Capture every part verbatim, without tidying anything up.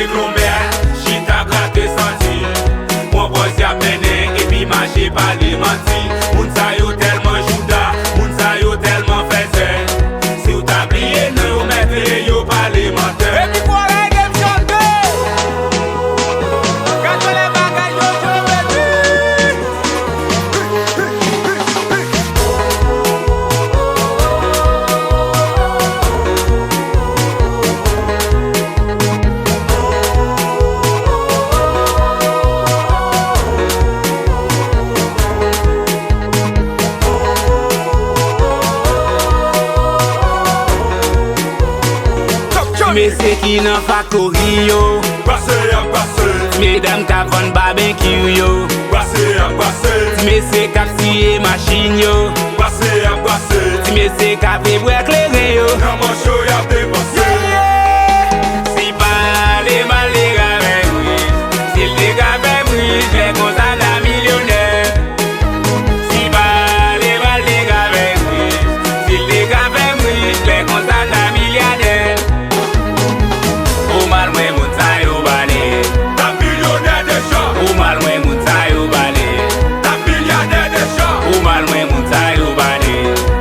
Klonbè, chita grate santi. Pran pòz y ap mennen, epi mache pale manti. Moun sa yo tèlman jouda, moun sa yo tèlman fèzè. Si w ta bliye non yo, mèt yo pale mantè. Epi fò rèy de m chante. Gade lè bagay yo jwe, baby. Mesye ki nan faktori yo, brase y ap brase. Medam k ap vann babenkyou yo, brase y ap brase. Mesye k ap siye machin yo, brase y ap brase. Ti mesye k ap debwè kleren yo, nan manch yo y ap depanse. Si pale mal te ka fè m rich, si l te ka fè m rich, lè konsa n ta milyonè. Si pale mal te ka fè m rich, si l te ka fè m rich, lè konsa n ta milyadè. Ou mal mwen moun sa yo pale. N ap milyonè deja. Ou mal mwen moun sa yo pale. N ap milyadè deja. Ou mal mwen moun sa yo pale.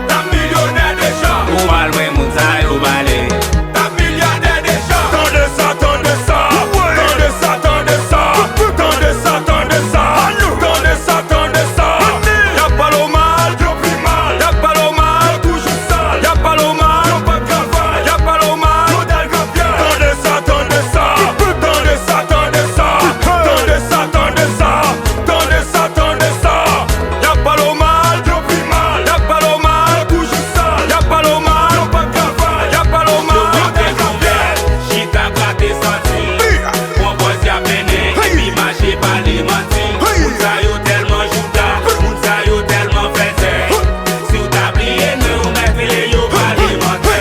N ap milyonè deja. Ou mal mwen moun sa yo pale. N ap milyadè deja. Tande sa, tande sa. Tande sa, tande sa. Tande sa, tande sa. Tande sa, tande sa. Y ap pale w mal, yo pi mal. Y ap pale w mal, yo toujou sal. Y ap pale w mal, yo p ap travay. Y ap pale w mal, yo dal grapyay. Tande sa, tande sa. Tande sa, tande sa. Tande sa, tande sa. Tande sa, tande sa. Y ap pale w mal, yo pi mal. Y ap pale w mal, yo toujou sal. Y ap pale w mal, yo p ap travay. Y ap pale w mal, yo dal grapyay. Chita grate santi. Pran pòz y ap mennen, epi mache pale manti. Moun sa yo tèlman jouda, moun sa yo tèlman fèzè. Si w ta bliye non yo, mèt yo pale mantè.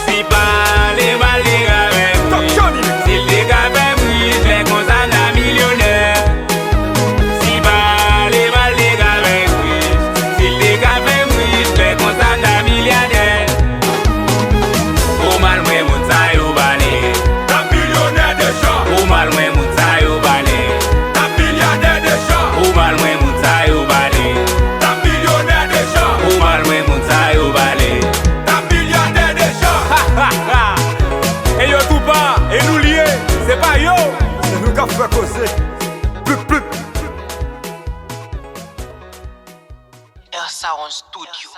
Si pale mal te ka fè m rich, si l te ka fè m rich, lè konsa n ta milyonè. Si pale mal te ka fè m rich, si l te ka fè m rich, lè konsa n ta milyadè. Ou mal mwen moun sa yo pale. N ap milyonè deja. Ou mal mwen moun sa yo pale. N ap milyadè deja. Ou mal mwen moun sa yo pale. N ap milyonè deja. Ou mal mwen moun sa yo pale. N ap milyadè deja. E yo tou pa, e nou l ye, se pa yo. Se nou k ap fè koze. Plup, plup. Air Sound Studio.